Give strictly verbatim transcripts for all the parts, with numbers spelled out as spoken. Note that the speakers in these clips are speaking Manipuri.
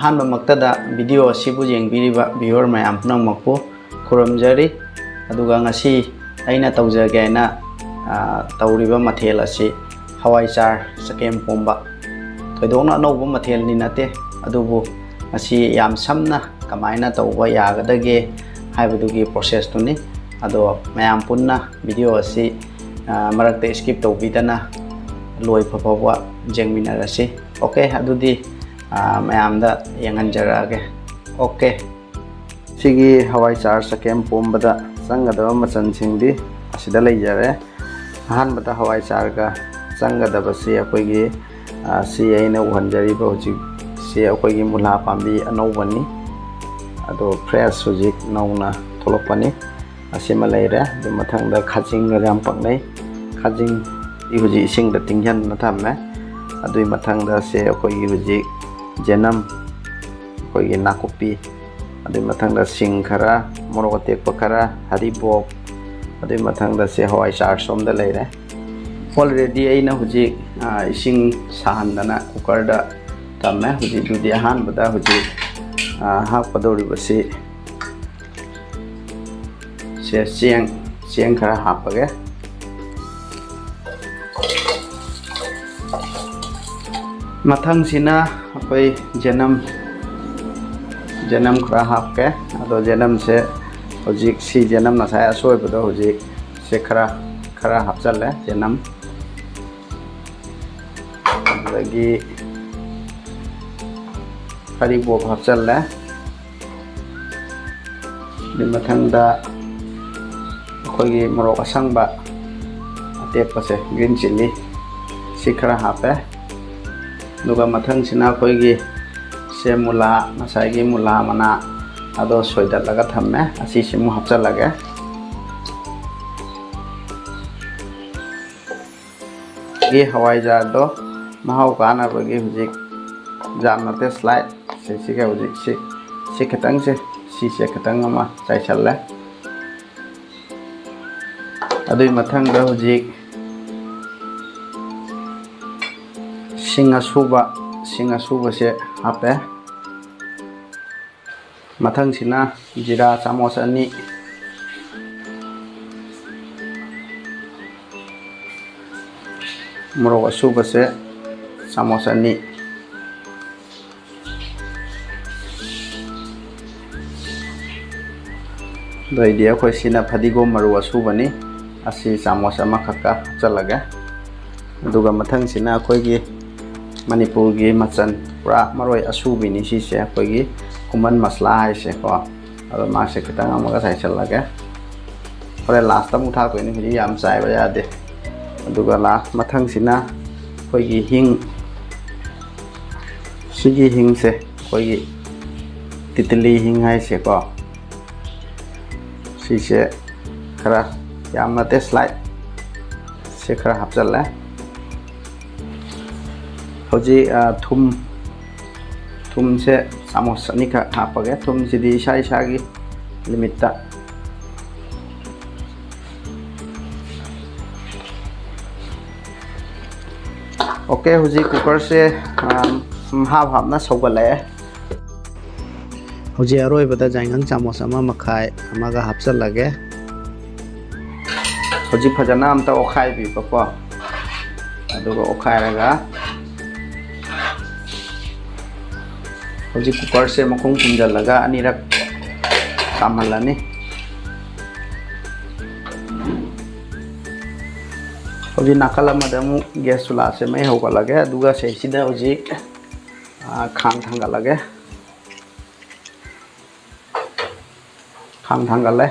ꯑꯍꯥꯟꯕꯃꯛꯇꯗ video ꯑꯁꯤꯕꯨ ꯌꯦꯡꯕꯤꯔꯤꯕ viewer ꯃꯌꯥꯝ ꯄꯨꯝꯅꯃꯛꯄꯨ ꯈꯨꯔꯨꯝꯖꯔꯤ꯫ ꯑꯗꯨꯒ ꯉꯁꯤ ꯑꯩꯅ ꯇꯧꯖꯒꯦ ꯍꯥꯏꯅ, ꯑ, ꯇꯧꯔꯤꯕ ꯃꯊꯦꯜ ꯑꯁꯤ ꯍꯋꯥꯏꯖꯥꯔ ꯆꯒꯦꯝ ꯄꯣꯝꯕ꯫ ꯊꯣꯏꯗꯣꯛꯅ ꯑꯅꯧꯕ ꯃꯊꯦꯜꯗꯤ ꯅꯠꯇꯦ, ꯑꯗꯨꯕꯨ ꯃꯁꯤ ꯌꯥꯝ ꯁꯝꯅ ꯀꯃꯥꯏꯅ ꯇꯧꯕ ꯌꯥꯒꯗꯒꯦ ꯍꯥꯏꯕꯗꯨꯒꯤ process ꯇꯨꯅꯤ꯫ ꯑꯗꯣ ꯃꯌꯥꯝ ꯄꯨꯟꯅ video ꯑꯁꯤ, ꯑ, ꯃꯔꯛꯇ skip ꯇꯧꯕꯤꯗꯅ ꯂꯣꯏꯐ ꯐꯥꯎꯕ ꯌꯦꯡꯃꯤꯟꯅꯔꯁꯤ꯫ Okay, ꯑꯗꯨꯗꯤ, ꯑ, ꯃꯌꯥꯝꯗ ꯌꯦꯡꯍꯟꯖꯔꯛꯑꯒꯦ꯫ Okay꯫ ꯁꯤꯒꯤ ꯍꯋꯥꯏꯖꯥꯔ ꯆꯒꯦꯝ ꯄꯣꯝꯕꯗ ꯆꯪꯒꯗꯕ ꯃꯆꯜꯁꯤꯡꯗꯤ ꯑꯁꯤꯗ ꯂꯩꯖꯔꯦ꯫ ꯑꯍꯥꯟꯕꯗ ꯍꯋꯥꯏꯖꯥꯔꯒ ꯆꯪꯒꯗꯕꯁꯤ ꯑꯩꯈꯣꯏꯒꯤ, ꯑ, ꯁꯤ ꯑꯩꯅ ꯎꯍꯟꯖꯔꯤꯕ ꯍꯧꯖꯤꯛꯁꯤ ꯑꯩꯈꯣꯏꯒꯤ ꯃꯨꯂꯥ ꯄꯥꯝꯕꯤ ꯑꯅꯧꯕꯅꯤ꯫ ꯑꯗꯣ fresh ꯍꯧꯖꯤꯛ ꯅꯧꯅ ꯊꯣꯛꯂꯛꯄꯅꯤ꯫ ꯑꯁꯤꯃ ꯂꯩꯔꯦ꯫ ꯑꯗꯨ ꯃꯊꯪꯗ ꯈꯥꯖꯤꯡꯒ ꯌꯥꯝ ꯄꯛꯅꯩ꯫ ꯈꯥꯖꯤꯡꯗꯤ ꯍꯧꯖꯤꯛ ꯏꯁꯤꯡꯗ ꯇꯤꯡꯁꯤꯟꯗꯨꯅ ꯊꯝꯃꯦ꯫ ꯑꯗꯨꯒꯤ ꯃꯊꯪꯗ ꯁꯦ ꯑꯩꯈꯣꯏꯒꯤ ꯍꯧꯖꯤꯛ ꯖꯦꯅꯝ, ꯑꯩꯈꯣꯏꯒꯤ ꯅꯥꯀꯨꯞꯄꯤ, ꯑꯗꯨꯒꯤ ꯃꯊꯪꯗ ꯁꯤꯡ ꯈꯔ, ꯃꯣꯔꯣꯛ ꯑꯇꯦꯛꯄ ꯈꯔ, ꯍꯔꯤꯕꯣꯞ, ꯑꯗꯨꯒꯤ ꯃꯊꯪꯗ ꯁꯦ ꯍꯋꯥꯏꯖꯥꯔ ꯁꯣꯝꯗ ꯂꯩꯔꯦ꯫ Already ꯑꯩꯅ ꯍꯧꯖꯤꯛ, ꯑ, ꯏꯁꯤꯡ ꯁꯥꯍꯟꯗꯅ cooker ꯗ ꯊꯝꯃꯦ꯫ ꯍꯧꯖꯤꯛ ꯑꯗꯨꯗꯤ ꯑꯍꯥꯟꯕꯗ ꯍꯧꯖꯤꯛ, ꯑ, ꯍꯥꯞꯀꯗꯧꯔꯤꯕꯁꯤ ꯁꯦ ꯆꯦꯡ, ꯆꯦꯡ ꯈꯔ ꯍꯥꯞꯄꯒꯦ꯫ ꯃꯊꯪꯁꯤꯅ ꯑꯩꯈꯣꯏ ꯖꯦꯅꯝ, ꯖꯦꯅꯝ ꯈꯔ ꯍꯥꯞꯀꯦ꯫ ꯑꯗꯣ ꯖꯦꯅꯝꯁꯦ ꯍꯧꯖꯤꯛ ꯁꯤ ꯖꯦꯅꯝ ꯉꯁꯥꯏ ꯑꯁꯣꯏꯕꯗꯣ ꯍꯧꯖꯤꯛ ꯁꯦ ꯈꯔ, ꯈꯔ ꯍꯥꯞꯆꯜꯂꯦ ꯖꯦꯅꯝ꯫ ꯑꯗꯨꯗꯒꯤ ꯍꯔꯤꯕꯣꯞ ꯍꯥꯞꯆꯜꯂꯦ꯫ ꯑꯗꯨꯒꯤ ꯃꯊꯪꯗ ꯑꯩꯈꯣꯏꯒꯤ ꯃꯣꯔꯣꯛ ꯑꯁꯪꯕ ꯑꯇꯦꯛꯄꯁꯦ, green chilli, ꯁꯤ ꯈꯔ ꯍꯥꯞꯄꯦ꯫ ꯑꯗꯨꯒ ꯃꯊꯪꯁꯤꯅ ꯑꯩꯈꯣꯏꯒꯤ ꯁꯦ ꯃꯨꯂꯥ, ꯉꯁꯥꯏꯒꯤ ꯃꯨꯂꯥ ꯃꯅꯥ ꯑꯗꯣ ꯁꯣꯏꯗꯠꯂꯒ ꯊꯝꯃꯦ, ꯑꯁꯤꯁꯤꯃꯨꯛ ꯍꯥꯞꯆꯜꯂꯒꯦ꯫ ꯒꯤ ꯍꯋꯥꯏꯖꯥꯔꯗꯣ ꯃꯍꯥꯎ ꯀꯥꯅꯕꯒꯤ ꯍꯧꯖꯤꯛ ꯌꯥꯝ ꯅꯠꯇꯦ, slight ꯁꯤꯁꯤꯒ ꯍꯧꯖꯤꯛ ꯁꯤ, ꯁꯤ ꯈꯤꯇꯪꯁꯦ, ꯁꯤꯁꯦ ꯈꯤꯇꯪ ꯑꯃ ꯆꯥꯏꯁꯜꯂꯦ꯫ ꯑꯗꯨꯒꯤ ꯃꯊꯪꯗ ꯍꯧꯖꯤꯛ ꯁꯤꯡ ꯑꯁꯨꯕ, ꯁꯤꯡ ꯑꯁꯨꯕꯁꯦ ꯍꯥꯞꯄꯦ꯫ ꯃꯊꯪꯁꯤꯅ ꯖꯤꯔꯥ ꯆꯥꯃꯁ ꯑꯅꯤ, ꯃꯣꯔꯣꯛ ꯑꯁꯨꯕꯁꯦ ꯆꯥꯃꯁ ꯑꯅꯤ, ꯑꯗꯩꯗꯤ ꯑꯩꯈꯣꯏ ꯁꯤꯅ ꯐꯗꯤꯒꯣꯝ ꯃꯔꯨ ꯑꯁꯨꯕꯅꯤ, ꯑꯁꯤ ꯆꯥꯃꯁ ꯑꯃꯈꯛꯀ ꯍꯥꯞꯆꯜꯂꯒꯦ꯫ ꯑꯗꯨꯒ ꯃꯊꯪꯁꯤꯅ ꯑꯩꯈꯣꯏꯒꯤ ꯃꯅꯤꯄꯨꯔꯒꯤ ꯃꯆꯜ, ꯄꯨꯔꯥ ꯃꯔꯣꯏ ꯑꯁꯨꯕꯤꯅꯤ ꯁꯤꯁꯦ, ꯑꯩꯈꯣꯏꯒꯤ ꯈꯨꯃꯟ ꯃꯁꯂꯥ ꯍꯥꯏꯁꯦꯀꯣ꯫ ꯑꯗꯣ ꯃꯥꯁꯦ ꯈꯤꯇꯪ ꯑꯃꯒ ꯆꯥꯏꯁꯤꯜꯂꯒꯦ꯫ ꯍꯣꯔꯦꯟ ꯂꯥꯁꯇ ꯑꯃꯨꯛ ꯊꯥꯛꯇꯣꯏꯅꯤ, ꯍꯧꯖꯤꯛ ꯌꯥꯝ ꯆꯥꯏꯕ ꯌꯥꯗꯦ꯫ ꯑꯗꯨꯒ ꯂꯥꯁ, ꯃꯊꯪꯁꯤꯅ ꯑꯩꯈꯣꯏꯒꯤ ꯍꯤꯡ, ꯁꯤꯒꯤ ꯍꯤꯡꯁꯦ ꯑꯩꯈꯣꯏꯒꯤ ꯇꯤꯇꯤꯂꯤ ꯍꯤꯡ ꯍꯥꯏꯁꯦꯀꯣ, ꯁꯤꯁꯦ ꯈꯔ, ꯌꯥꯝ ꯅꯠꯇꯦ, ꯁ꯭ꯂꯥꯏꯠ ꯁꯦ ꯈꯔ ꯍꯥꯞꯆꯜꯂꯦ꯫ ꯍꯧꯖꯤꯛ, ꯑ, ꯊꯨꯝ, ꯊꯨꯝꯁꯦ ꯆꯥꯃꯁ ꯑꯅꯤꯈꯛ ꯍꯥꯞꯄꯒꯦ꯫ ꯊꯨꯝꯁꯤꯗꯤ ꯏꯁꯥ ꯏꯁꯥꯒꯤ ꯂꯤꯃꯤꯠꯇ꯫ ꯑꯣꯀꯦ, ꯍꯧꯖꯤꯛ ꯀꯨꯀꯔꯁꯦ, ꯑ, ꯍꯥꯞ ꯍꯥꯞꯅ ꯁꯧꯒꯠꯂꯛꯑꯦ꯫ ꯍꯧꯖꯤꯛ ꯑꯔꯣꯏꯕꯗ ꯌꯥꯏꯉꯪ ꯆꯥꯃꯁ ꯑꯃ ꯃꯈꯥꯏ ꯑꯃꯒ ꯍꯥꯞꯆꯜꯂꯒꯦ꯫ ꯍꯧꯖꯤꯛ ꯐꯖꯅ ꯑꯝꯇ ꯑꯣꯠꯈꯥꯏꯕꯤꯕꯀꯣ꯫ ꯑꯗꯨꯒ ꯑꯣꯠꯈꯥꯏꯔꯒ ꯍꯧꯖꯤꯛ ꯀꯨꯀꯔꯁꯦ ꯃꯈꯨꯝ ꯈꯨꯝꯖꯤꯜꯂꯒ ꯑꯅꯤꯔꯛ ꯀꯥꯝꯍꯜꯂꯅꯤ꯫ ꯍꯧꯖꯤꯛ ꯅꯥꯀꯜ ꯑꯃꯗ ꯑꯃꯨꯛ ꯒ꯭ꯌꯥꯁ ꯆꯨꯂꯥꯁꯦ ꯃꯩ ꯍꯧꯒꯠꯂꯒꯦ꯫ ꯑꯗꯨꯒ ꯁꯤꯁꯤꯗ ꯍꯧꯖꯤꯛ, ꯑ, ꯈꯥꯡ ꯊꯥꯡꯒꯠꯂꯒꯦ꯫ ꯈꯥꯡ ꯊꯥꯡꯒꯠꯂꯦ꯫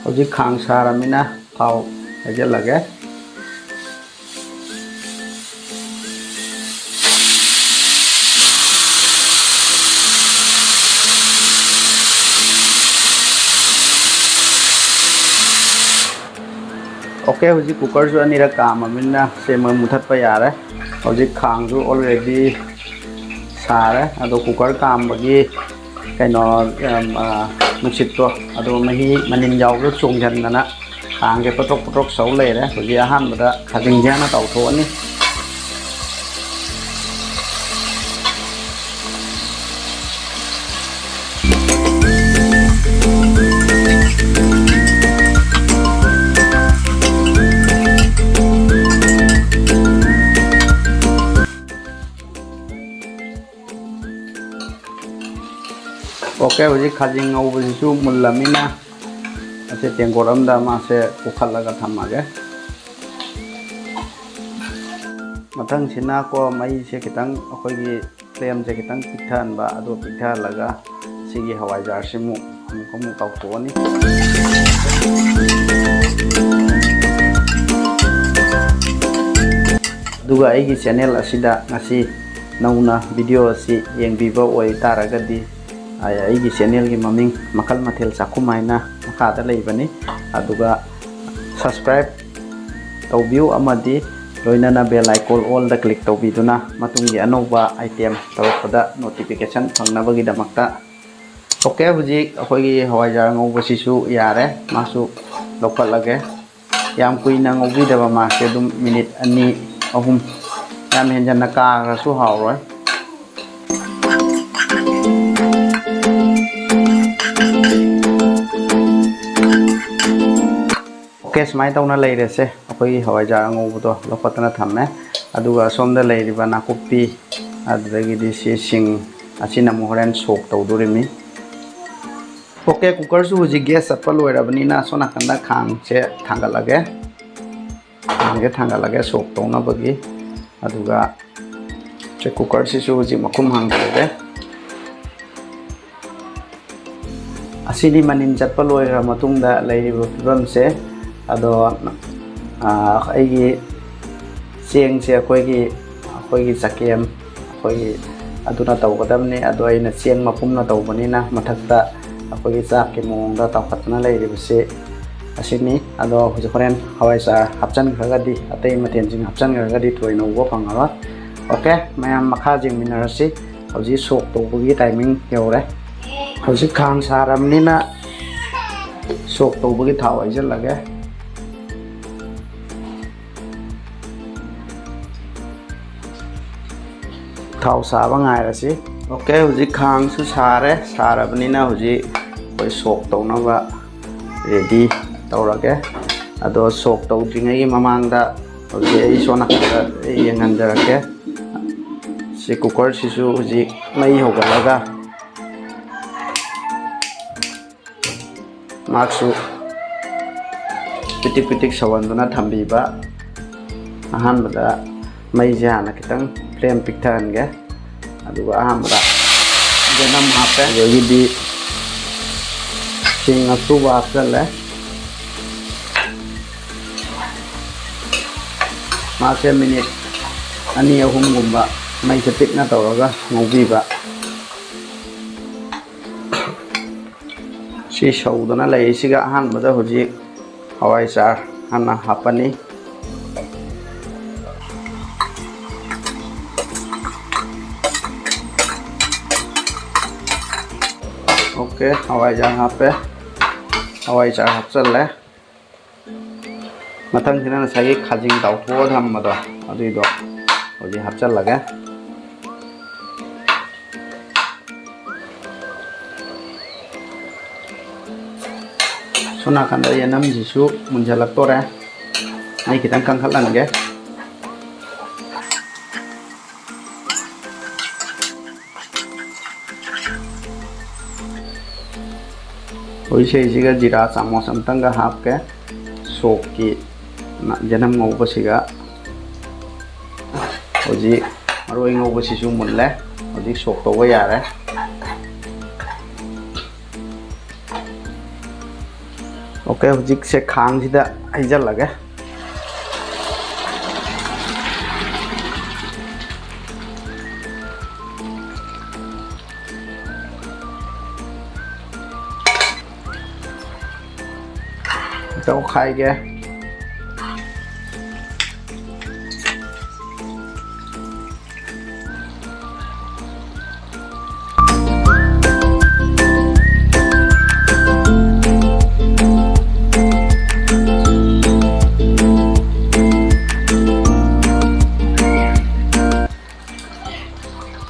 ꯍꯧꯖꯤꯛ ꯈꯥꯡ ꯁꯥꯔꯃꯤꯅ ꯊꯥꯎ ꯍꯩꯖꯤꯜꯂꯒꯦ꯫ ꯑꯣꯀꯦ, ꯍꯧꯖꯤꯛ ꯀꯨꯀꯔꯁꯨ ꯑꯅꯤꯔꯛ ꯀꯥꯝꯃꯕꯅꯤꯅ ꯁꯦ ꯃꯩ ꯃꯨꯊꯠꯄ ꯌꯥꯔꯦ꯫ ꯍꯧꯖꯤꯛ ꯈꯥꯡꯁꯨ already ꯁꯥꯔꯦ꯫ ꯑꯗꯣ ꯀꯨꯀꯔ ꯀꯥꯝꯕꯒꯤ ꯀꯩꯅꯣ, ꯑꯝ, ꯑ, ꯅꯨꯡꯁꯤꯠꯇꯣ, ꯑꯗꯣ ꯃꯍꯤ ꯃꯅꯤꯟ ꯌꯥꯎꯕꯗꯣ ꯆꯣꯡꯁꯤꯟꯗꯅ ꯈꯥꯡꯁꯦ ꯄꯣꯇ꯭ꯔꯣꯛ ꯄꯣꯇ꯭ꯔꯣꯛ ꯁꯧ ꯂꯩꯔꯦ꯫ ꯍꯧꯖꯤꯛ ꯑꯍꯥꯟꯕꯗ ꯈꯥꯖꯤꯡꯁꯦ ꯍꯥꯟꯅ ꯇꯥꯎꯊꯣꯛꯑꯅꯤ꯫ ꯑꯣꯀꯦ, ꯍꯧꯖꯤꯛ ꯈꯥꯖꯤꯡ ꯉꯧꯕꯁꯤꯁꯨ ꯃꯨꯜꯂꯃꯤꯅ ꯑꯁꯤ ꯇꯦꯡꯀꯣꯠ ꯑꯃꯗ ꯃꯥꯁꯦ ꯄꯨꯈꯠꯂꯒ ꯊꯝꯃꯒꯦ꯫ ꯃꯊꯪꯁꯤꯅ ꯀꯣ ꯃꯩꯁꯦ ꯈꯤꯇꯪ, ꯑꯩꯈꯣꯏꯒꯤ ꯐ꯭ꯂꯦꯝꯁꯦ ꯈꯤꯇꯪ ꯄꯤꯛꯊꯍꯟꯕ, ꯑꯗꯨ ꯄꯤꯛꯊꯍꯜꯂꯒ ꯁꯤꯒꯤ ꯍꯋꯥꯏꯖꯥꯔꯁꯤꯃꯨꯛ ꯑꯃꯨꯛ ꯑꯃꯨꯛ ꯇꯧꯊꯣꯛꯑꯅꯤ꯫ ꯑꯗꯨꯒ ꯑꯩꯒꯤ ꯆꯦꯅꯦꯜ ꯑꯁꯤꯗ ꯉꯁꯤ ꯅꯧꯅ ꯚꯤꯗꯤꯑꯣ ꯑꯁꯤ ꯌꯦꯡꯕꯤꯕ ꯑꯣꯏꯇꯥꯔꯒꯗꯤ, ꯑꯩꯒꯤ ꯆꯦꯅꯦꯜꯒꯤ ꯃꯃꯤꯡ ꯃꯈꯜ ꯃꯊꯦꯜ ꯆꯥꯛꯈꯨꯝ ꯍꯥꯏꯅ ꯃꯈꯥꯗ ꯂꯩꯕꯅꯤ꯫ ꯑꯗꯨꯒ subscribe ꯇꯧꯕꯤꯌꯨ ꯑꯃꯗꯤ ꯂꯣꯏꯅꯅ bell icon all-ꯗ click ꯇꯧꯕꯤꯗꯨꯅ ꯃꯇꯨꯡꯒꯤ ꯑꯅꯧꯕ item ꯇꯧꯔꯛꯄꯗ notification ꯐꯪꯅꯕꯒꯤꯗꯃꯛꯇ꯫ ꯑꯣꯀꯦ, ꯍꯧꯖꯤꯛ ꯑꯩꯈꯣꯏꯒꯤ ꯍꯋꯥꯏꯖꯥꯔ ꯉꯧꯕꯁꯤꯁꯨ ꯌꯥꯔꯦ, ꯃꯥꯁꯨ ꯂꯧꯈꯠꯂꯒꯦ꯫ ꯌꯥꯝ ꯀꯨꯏꯅ ꯉꯧꯕꯤꯗꯕ ꯃꯥꯁꯦ, ꯑꯗꯨꯝ ꯃꯤꯅꯤꯠ ꯑꯅꯤ, ꯑꯍꯨꯝ, ꯌꯥꯝ ꯍꯦꯟꯖꯟꯅ ꯀꯥꯈ꯭ꯔꯁꯨ ꯍꯥꯎꯔꯣꯏ꯫ ꯑꯣꯀꯦ, ꯁꯨꯃꯥꯏꯅ ꯇꯧꯅ ꯂꯩꯔꯦꯁꯦ꯫ ꯑꯩꯈꯣꯏꯒꯤ ꯍꯋꯥꯏꯖꯥꯔ ꯑꯉꯧꯕꯗꯣ ꯂꯧꯈꯠꯇꯅ ꯊꯝꯃꯦ꯫ ꯑꯗꯨꯒ ꯑꯁꯣꯝꯗ ꯂꯩꯔꯤꯕ ꯅꯥꯀꯨꯞꯄꯤ, ꯑꯗꯨꯗꯒꯤꯗꯤ ꯁꯤ ꯁꯤꯡ ꯑꯁꯤꯅ ꯑꯃꯨꯛ ꯍꯣꯔꯦꯟ ꯁꯣꯛ ꯇꯧꯗꯣꯔꯤꯃꯤ꯫ ꯑꯣꯀꯦ, ꯀꯨꯀꯔꯁꯨ ꯍꯧꯖꯤꯛ ꯒ꯭ꯌꯥꯁ ꯆꯠꯄ ꯂꯣꯏꯔꯕꯅꯤꯅ ꯑꯁꯣꯝ ꯅꯥꯀꯟꯗ ꯈꯥꯡꯁꯦ ꯊꯥꯡꯒꯠꯂꯒꯦ꯫ ꯈꯥꯡꯁꯦ ꯊꯥꯡꯒꯠꯂꯒꯦ ꯁꯣꯛ ꯇꯧꯅꯕꯒꯤ꯫ ꯑꯗꯨꯒ ꯁꯤ ꯀꯨꯀꯔꯁꯤꯁꯨ ꯍꯧꯖꯤꯛ ꯃꯈꯨꯝ ꯍꯥꯡꯗꯣꯛꯑꯒꯦ꯫ ꯑꯁꯤꯗꯤ ꯃꯅꯤꯟ ꯆꯠꯄ ꯂꯣꯏꯈ꯭ꯔ ꯃꯇꯨꯡꯗ ꯂꯩꯔꯤꯕ ꯐꯤꯕꯝꯁꯦ꯫ ꯑꯗꯣ, ꯑꯥ, ꯑꯩꯒꯤ ꯆꯦꯡꯁꯦ ꯑꯩꯈꯣꯏꯒꯤ, ꯑꯩꯈꯣꯏꯒꯤ ꯆꯀꯦꯝ, ꯑꯩꯈꯣꯏꯒꯤ ꯑꯗꯨꯅ ꯇꯧꯒꯗꯕꯅꯤ꯫ ꯑꯗꯣ ꯑꯩꯅ ꯆꯦꯡ ꯃꯄꯨꯝꯅ ꯇꯧꯕꯅꯤꯅ ꯃꯊꯛꯇ ꯑꯩꯈꯣꯏꯒꯤ ꯆꯥꯛꯀꯤ ꯃꯑꯣꯡꯗ ꯇꯥꯎꯈꯠꯇꯅ ꯂꯩꯔꯤꯕꯁꯤ ꯑꯁꯤꯅꯤ꯫ ꯑꯗꯣ ꯍꯧꯖꯤꯛ ꯍꯣꯔꯦꯟ ꯍꯋꯥꯏꯖꯥꯔ ꯍꯥꯞꯆꯤꯟꯈ꯭ꯔꯒꯗꯤ, ꯑꯇꯩ ꯃꯊꯦꯜꯁꯤꯡ ꯍꯥꯞꯆꯤꯟꯈ꯭ꯔꯒꯗꯤ ꯊꯣꯏꯅ ꯎꯕ ꯐꯪꯉꯔꯣꯏ꯫ ꯑꯣꯀꯦ, ꯃꯌꯥꯝ ꯃꯈꯥ ꯌꯦꯡꯃꯤꯟꯅꯔꯁꯤ꯫ ꯍꯧꯖꯤꯛ ꯁꯣꯛ ꯇꯧꯕꯒꯤ ꯇꯥꯏꯃꯤꯡ ꯌꯧꯔꯦ꯫ ꯍꯧꯖꯤꯛ ꯈꯥꯡ ꯁꯥꯔꯕꯅꯤꯅ ꯁꯣꯛ ꯇꯧꯕꯒꯤ ꯊꯥꯎ ꯍꯩꯖꯤꯜꯂꯒꯦ꯫ ꯊꯥꯎ ꯁꯥꯕ ꯉꯥꯏꯔꯁꯤ꯫ ꯑꯣꯀꯦ, ꯍꯧꯖꯤꯛ ꯈꯥꯡꯁꯨ ꯁꯥꯔꯦ꯫ ꯁꯥꯔꯕꯅꯤꯅ ꯍꯧꯖꯤꯛ ꯑꯩꯈꯣꯏ ꯁꯣꯛ ꯇꯧꯅꯕ ꯔꯦꯗꯤ ꯇꯧꯔꯒꯦ꯫ ꯑꯗꯣ ꯁꯣꯛ ꯇꯧꯗ꯭ꯔꯤꯉꯩꯒꯤ ꯃꯃꯥꯡꯗ ꯍꯧꯖꯤꯛ ꯑꯩ ꯁꯣꯝ ꯅꯥꯀꯟꯗ ꯌꯦꯡꯍꯟꯖꯔꯛꯀꯦ꯫ ꯁꯤ ꯀꯨꯀꯔꯁꯤꯁꯨ ꯍꯧꯖꯤꯛ ꯃꯩ ꯍꯧꯒꯠꯂꯒ ꯃꯍꯥꯛꯁꯨ ꯄꯤꯇꯤꯛ ꯄꯤꯇꯤꯛ ꯁꯧꯍꯟꯗꯨꯅ ꯊꯝꯕꯤꯕ꯫ ꯑꯍꯥꯟꯕꯗ ꯃꯩꯁꯦ ꯍꯥꯟꯅ ꯈꯤꯇꯪ flame ꯄꯤꯛꯊꯍꯟꯒꯦ, ꯑꯗꯨꯒ ꯑꯍꯥꯟꯕꯗ ꯆꯅꯝ ꯍꯥꯞꯄꯦ, ꯑꯗꯒꯤꯗꯤ ꯆꯦꯡ ꯑꯁꯨꯕ ꯍꯥꯞꯆꯜꯂꯦ꯫ ꯃꯥꯁꯦ ꯃꯤꯅꯤꯠ ꯑꯅꯤ ꯑꯍꯨꯝꯒꯨꯝꯕ ꯃꯩꯁꯦ ꯄꯤꯛꯅ ꯇꯧꯔꯒ ꯉꯧꯕꯤꯕ꯫ ꯁꯤ ꯁꯧꯗꯅ ꯂꯩꯔꯤꯁꯤꯒ ꯑꯍꯥꯟꯕꯗ ꯍꯧꯖꯤꯛ ꯍꯋꯥꯏꯖꯥꯔ ꯍꯥꯟꯅ ꯍꯥꯞꯄꯅꯤ꯫ ꯑꯣꯀꯦ, ꯍꯋꯥꯏꯖꯥꯔ ꯍꯥꯞꯄꯦ꯫ ꯍꯋꯥꯏꯖꯥꯔ ꯍꯥꯞꯆꯜꯂꯦ꯫ ꯃꯊꯪꯁꯤꯅ ꯉꯁꯥꯏꯒꯤ ꯈꯥꯖꯤꯡ ꯇꯥꯎꯊꯣꯛꯑ ꯊꯝꯕꯗꯣ, ꯑꯗꯨꯏꯗꯣ ꯍꯧꯖꯤꯛ ꯍꯥꯞꯆꯜꯂꯒꯦ꯫ ꯁꯣꯝ ꯅꯥꯀꯟꯗ ꯌꯦꯅꯝꯁꯤꯁꯨ ꯃꯨꯟꯖꯜꯂꯛꯇꯣꯔꯦ꯫ ꯃꯩ ꯈꯤꯇꯪ ꯀꯟꯈꯠꯍꯟꯒꯦ꯫ ꯍꯧꯖꯤꯛ ꯁꯤꯁꯤꯒ ꯖꯤꯔꯥ ꯆꯥꯃꯁ ꯑꯃꯇꯪꯒ ꯍꯥꯞꯀꯦ꯫ ꯁꯣꯛꯀꯤ ꯌꯦꯅꯝ ꯉꯧꯕꯁꯤꯒ꯫ ꯍꯧꯖꯤꯛ ꯃꯔꯣꯏ ꯉꯧꯕꯁꯤꯁꯨ ꯃꯨꯜꯂꯦ꯫ ꯍꯧꯖꯤꯛ ꯁꯣꯛ ꯇꯧꯕ ꯌꯥꯔꯦ꯫ ꯑꯣꯀꯦ, ꯍꯧꯖꯤꯛꯁꯦ ꯈꯥꯡꯁꯤꯗ ꯍꯩꯖꯤꯜꯂꯒꯦ꯫ ꯇꯧꯈꯥꯏꯒꯦ꯫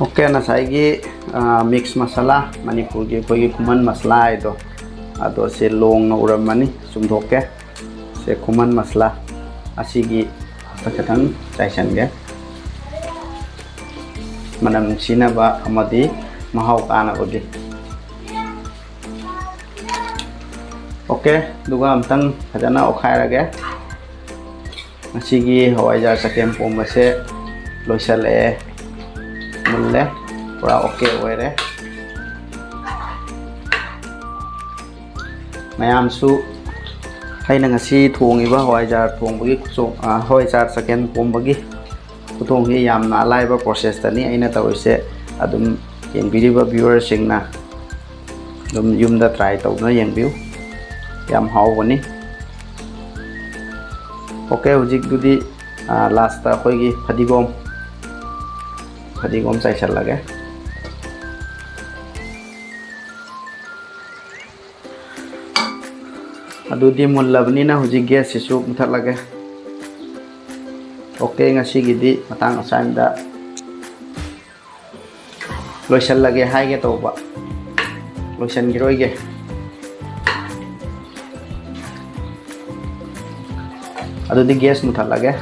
ꯑꯣꯀꯦ, ꯉꯁꯥꯏꯒꯤ, ꯑ, ꯃꯤꯛꯁ ꯃꯁꯥꯂꯥ, ꯃꯅꯤꯄꯨꯔꯒꯤ ꯑꯩꯈꯣꯏꯒꯤ ꯈꯨꯃꯟ ꯃꯁꯥꯂꯥ ꯍꯥꯏꯗꯣ, ꯑꯗꯣ ꯁꯦ ꯂꯣꯡꯅ ꯎꯔꯝꯃꯅꯤ, ꯆꯨꯝꯊꯣꯛꯀꯦ꯫ ꯁꯦ ꯈꯨꯃꯟ ꯃꯁꯥꯂꯥ ꯑꯁꯤꯒꯤ ꯈꯤꯇꯪ ꯆꯥꯏꯁꯟꯒꯦ, ꯃꯅꯝ ꯅꯨꯡꯁꯤꯅꯕ ꯑꯃꯗꯤ ꯃꯍꯥꯎ ꯀꯥꯅꯕꯒꯤ꯫ ꯑꯣꯀꯦ, ꯑꯗꯨꯒ ꯑꯝꯇꯪ ꯐꯖꯅ ꯑꯣꯠꯈꯥꯏꯔꯒꯦ꯫ ꯉꯁꯤꯒꯤ ꯍꯋꯥꯏꯖꯥꯔ ꯆꯒꯦꯝ ꯄꯣꯝꯕꯁꯦ ꯂꯣꯏꯁꯜꯂꯛꯑꯦ, ꯃꯨꯜꯂꯦ, ꯄꯨꯔꯥ ꯑꯣꯀꯦ ꯑꯣꯏꯔꯦ꯫ ꯃꯌꯥꯝꯁꯨ ꯑꯩꯅ ꯉꯁꯤ ꯊꯣꯡꯉꯤꯕ ꯍꯋꯥꯏꯖꯥꯔ ꯊꯣꯡꯕꯒꯤ ꯈꯨꯆꯣꯡ, ꯑ, ꯍꯋꯥꯏꯖꯥꯔ ꯆꯒꯦꯝ ꯄꯣꯝꯕꯒꯤ ꯈꯨꯊꯣꯡꯁꯤ ꯌꯥꯝꯅ ꯑꯂꯥꯏꯕ processꯇꯅꯤ ꯑꯩꯅ ꯇꯧꯔꯤꯁꯦ꯫ ꯑꯗꯨꯝ ꯌꯦꯡꯕꯤꯔꯤꯕ viewerꯁꯤꯡꯅ ꯑꯗꯨꯝ ꯌꯨꯝꯗ try ꯇꯧꯗꯨꯅ ꯌꯦꯡꯕꯤꯌꯨ, ꯌꯥꯝ ꯍꯥꯎꯕꯅꯤ꯫ ꯑꯣꯀꯦ, ꯍꯧꯖꯤꯛꯇꯨꯗꯤ, ꯑ, lastꯇ ꯑꯩꯈꯣꯏꯒꯤ ꯐꯗꯤꯒꯣꯝ, ꯐꯗꯤꯒꯣꯝ ꯆꯥꯏꯁꯜꯂꯒꯦ꯫ ꯑꯗꯨꯗꯤ ꯃꯨꯜꯂꯕꯅꯤꯅ ꯍꯧꯖꯤꯛ gasꯁꯤꯁꯨ ꯃꯨꯊꯠꯂꯒꯦ꯫ ꯑꯣꯀꯦ, ꯉꯁꯤꯒꯤꯗꯤ ꯃꯇꯥꯡ ꯑꯁꯥꯏꯗ ꯂꯣꯏꯁꯜꯂꯒꯦ ꯍꯥꯏꯒꯦ ꯇꯧꯕ, ꯂꯣꯏꯁꯟꯈꯤꯔꯣꯏꯒꯦ꯫ ꯑꯗꯨꯗꯤ gas ꯃꯨꯊꯠꯂꯒꯦ꯫